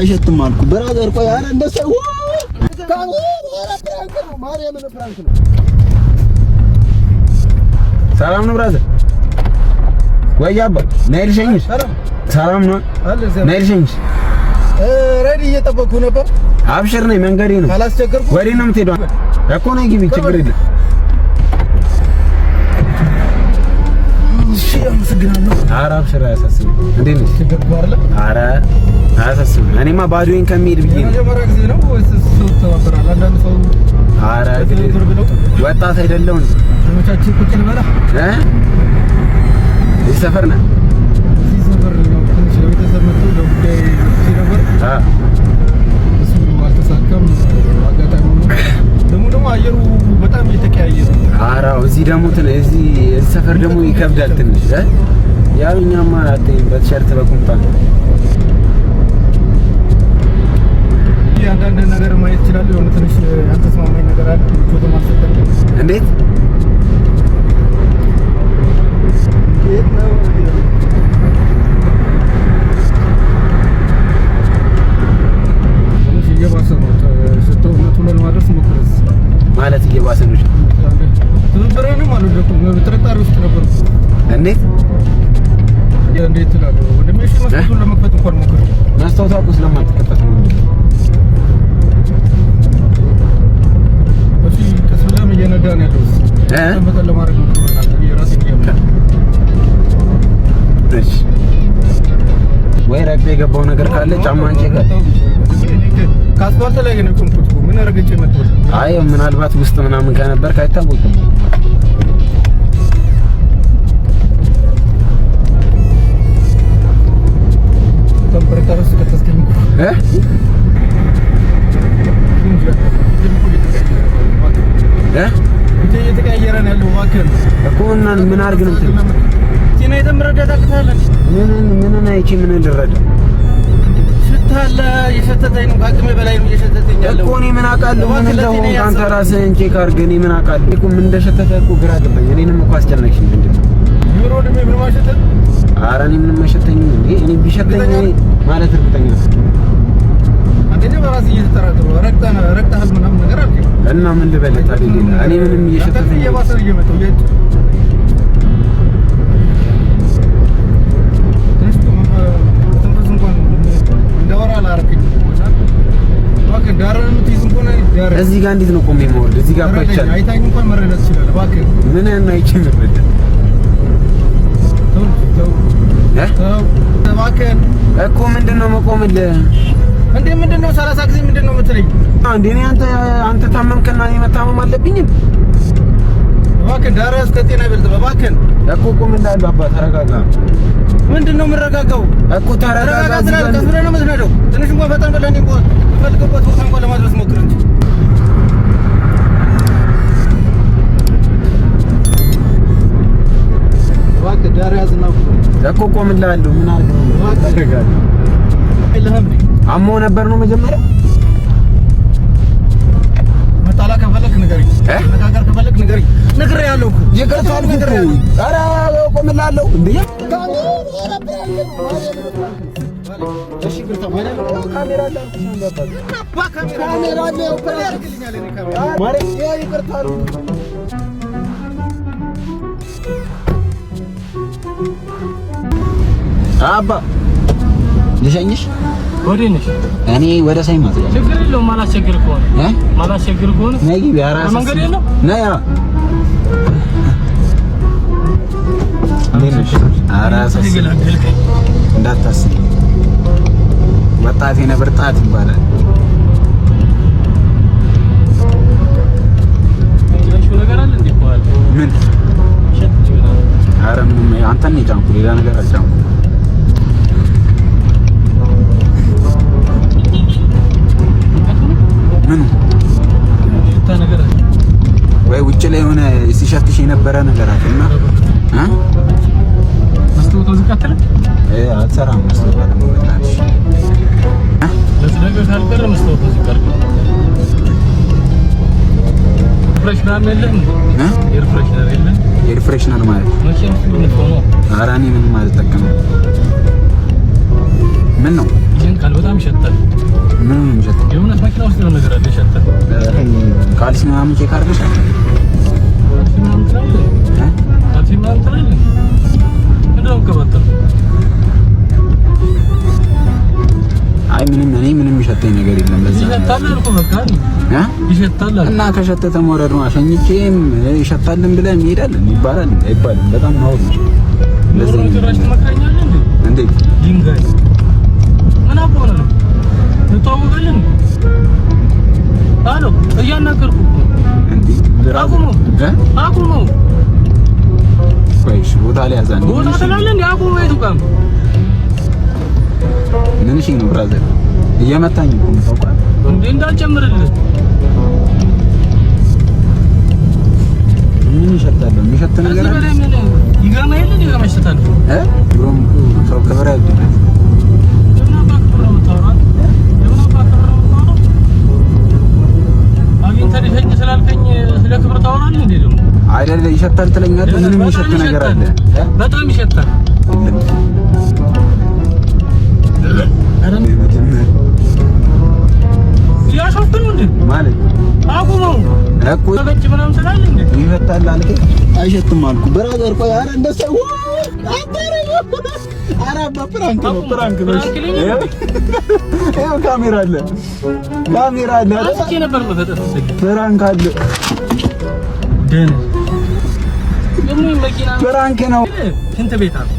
አይሸትም አልኩ brother። ቆይ ኧረ እንደሱ prank ነው፣ ማርያምን prank ነው። ሰላም ነው brother? ወይ አባ ነይ ልሸኝሽ። ሰላም ነው? ነይ ልሸኝሽ። Ride እየጠበቅኩ ነበር። አብሽር ነኝ፣ መንገዴ ነው። ካላስቸገርኩ ወዴት ነው የምትሄደው? እኮ ነይ ግቢ፣ ችግር የለም። እሺ፣ አመሰግናለሁ። ኧረ አብሽር፣ አያሳስብም። እንዴት ነሽ? ኧረ አያሳስብም። እኔማ ባዶዬን ከሚሄድ ብዬ ነው። የመጀመሪያ ጊዜ ነው ወይስ ሰው ተባበራል? አንዳንድ ሰው ኧረ ወጣት አይደለሁ እንዴ? ተመቻችን ቁጭ ልበላ እ እዚህ ሰፈር ነህ? እዚህ ሰፈር ነው። ትንሽ ለቤተሰብ መጥቶ ለጉዳይ መጥቼ ነበር። እሱ አልተሳካም። አጋጣሚ ሆኖ ደግሞ አየሩ በጣም እየተቀያየረ ነው። ኧረ እዚህ ደግሞ እዚህ ሰፈር ደግሞ ይከብዳል ትንሽ እ ያው እኛማ አትይም በቲሸርት በቁምጣ አንዳንድ ነገር ማየት ይችላል። የሆነ ትንሽ ያልተስማማኝ ነገር አለ። ፎቶ አልሰጠኝም። እንዴት እንዴት ነው? ትንሽ እየባሰ ነው ሽታው። ቶሎ ለማድረስ ሞክር። ማለት እየባሰ ነው? ትብብርህንም አልወደድኩም። ጥርጣሬ ውስጥ ነበርኩ። እንዴት እንዴት እላለሁ ወንድሜ። እሺ መስኮቱን ለመክፈት እንኳን ሞክር። መስታወቷ እኮ ስለማትከፈት ነው። እሺ ቀስ ብለህም እየነዳ ነው ያለው። መጠን ለማድረግ ሞክር። የራሴን እሺ ወይ ረግጦ የገባው ነገር ካለ ጫማን check ከአስፋልት ላይ ነው የቆምኩት እኮ ምን ረግጬ መጣሁት? አይ ምናልባት ውስጥ ምናምን ከነበርክ አይታወቅም። በጣም ጥርጣሬ ውስጥ ከተስከኝ እኮ እ እየተቀያየረ ነው ያለው። እባክህን እኮ እና ምን አድርግ ነው የምትለው? ቲና የተመረዳት አቅተሃል። ምን አይቼ ምን ልረዳ? ሽታ አለ፣ እየሸተተኝ ነው። ከአቅሜ በላይ ነው እየሸተተኝ ያለው እኮ እኔ ምን አውቃለሁ ምን እንደሆነ አንተ ራስህን check አድርግ። እኔ ምን አውቃለሁ እኮ ምን እንደሸተተ እኮ ግራ ገባኝ። እኔንም እኮ አስጨነቅሽኝ። ምንድን ነው ዩሮ ወንድሜ ምንም አልሸተተም። ኧረ እኔ ምንም አይሸተኝም። እንዴ እኔ ቢሸተኝ ማለት እርግጠኛ ነኝ። አንደኛ በራስህ እየተጠራጠሩ ረግጠሃል ምናምን ነገር አልከኝ እና ምን ልበልህ ታዲያ? ሌላ እኔ ምንም እየሸተተኝ እየባሰ ነው እየመጣው ትንሽ መተንፈስ እንኳን እንዳወራ አላደረከኝም። እባክህ ዳርን የምትይዝ እንኳን ዳርን እዚህ ጋር እንዴት ነው ቆሜ የምወርድ? እዚህ ጋር እኮ አይቻልም። አይታኝ እንኳን መረዳት ትችላለህ። እባክህ ምን እና አይቼ የምረዳ ተው ተው ተው እባክህን እኮ ምንድን ነው መቆምልህ? እንዴ ምንድን ነው 30 ጊዜ ምንድን ነው የምትለኝ? እንዴ እኔ አንተ ታመምክና እኔ መታመም አለብኝም? እባክህን ዳር እስከ ጤና አይበልጥም። እባክህን እኮ ቁም እንዳሉ አባ ተረጋጋ። ምንድን ነው የምረጋጋው? እኮ ተረጋጋ። ቀስ ብለህ ነው የምትነዳው። ትንሽ እንኳን ፈጠን ብለህ እኔ እንኳን የምፈልግበት ቦታ እንኳን ለማድረስ ሞክር እንጂ። እባክህ ዳር ያዝና እኮ ቆምልሃለሁ። ምን አድርግ ነው ተረጋጋ። አሞ ነበር ነው መጀመሪያ መጣላ ከፈለክ ንገረኝ፣ መነጋገር ከፈለክ ንገረኝ። ነግሬሃለሁ እኮ ይቅርታ አልኩህ እኮ። ኧረ ቆምልሃለሁ እንዴ። እሺ ይቅርታ ካሜራ አለ ይቅርታ አባ ልሸኝሽ። ወዴት ነሽ? እኔ ወደ ሳይማ ችግር የለውም። ማላስቸግር ከሆነ ማላስቸግር ከሆነ ነይ ግቢ። ኧረ መንገድ የለም። ነይ። እንዴት ነሽ? ኧረ እንዳታስቢ፣ ወጣት የነብር ጣት ይባላል። ምን? ኧረ ምንም። አንተን ነው የጫንኩ፣ ሌላ ነገር አልጫንኩም። ምኑ ወይ ውጭ ላይ የሆነ ሲሸትሽ የነበረ ነገር አለ እና መስታወቷ ዝቅ አትልም? አትሰራም። መስታወቷ ደግሞ በእናትሽ ለዚህ ካልቀረ መስታወቷ ዝቅ አድርገው። Freshener የለህም? Air freshener የለህም? Air freshener ማለት መኪና ውስጥ የሚነፋው ነው። ኧረ እኔ ምንም አልጠቀምም። ምን ነው ይህን ቃል በጣም ይሸታል። ካልሲ ምናምን check አድርገሻል? ካልሲ ምናምን ትላለህ? እ? ካልሲ ምናምን ትላለህ? ምንድን ነው የምትቀባጥረው? አይ ምንም፣ እኔ ምንም የሚሸተኝ ነገር የለም። በዛ ይሸታል አልኩህ በቃ። እ? ይሸታል አልኩህ። እና ከሸተተ መውረድ ነው። ሸኝቼም ይሸታልን ብለህ እንሄዳለን ይባላል አይባልም? በጣም ነው ኑሮ ጭራሽ ትመክረኛለህ እንዴ? እንዴት? ድንጋይ ምን አቦነ ነው? እንተዋወቃለን? አሎ እያናገርኩህ እኮ ነው። እንዴ አቁመው። እ? አቁመው። ቆይ እሺ፣ ቦታ ላይ ያዝ አንዴ። ቦታ ትላለህ እንዴ? አቁመው። የቱ ጋር ነው? ምን እሺ ነው brother? እየመታኝ እኮ ነው ታውቃለህ። እንዴ እንዳልጨምርልህ። ምን ይሸታል? የሚሸት ነገር ከዚህ አለ? በላይ ምን ይገማ የለ እንዴ? ገማ ይሸታል እኮ። እ? ድሮም እኮ ሰው ክብር ያድርበት። ለምን አባ ክብር ነው የምታወራው? ለምን አባ ክብር ነው የምታወራው? አግኝተህ ልሸኝ ስላልከኝ ስለ ክብር ታወራለህ እንዴ ደግሞ? አይደለ ይሸታል ትለኛለህ። ምንም የሚሸት በጣም ነገር አለ? ይሸታል። በጣም ይሸታል። ኧረ እያሾፍክ ነው እንዴ? ማለት አቁመው። እኮ ተገጭ ምናምን ትላለህ እንዴ? ይሸታል አልከኝ። አይሸትም አልኩ brother። ቆይ ኧረ እንደሱ ኧረ አባ prank ነው prank ነው። Prank ነኝ። ይኸው ካሜራ አለ ካሜራ አለ። አንስቼ ነበር መፈጠር ተሰግድ Prank አለ። ደህና ደግሞ መኪና Prank ነው። ሽንት ቤት አለ።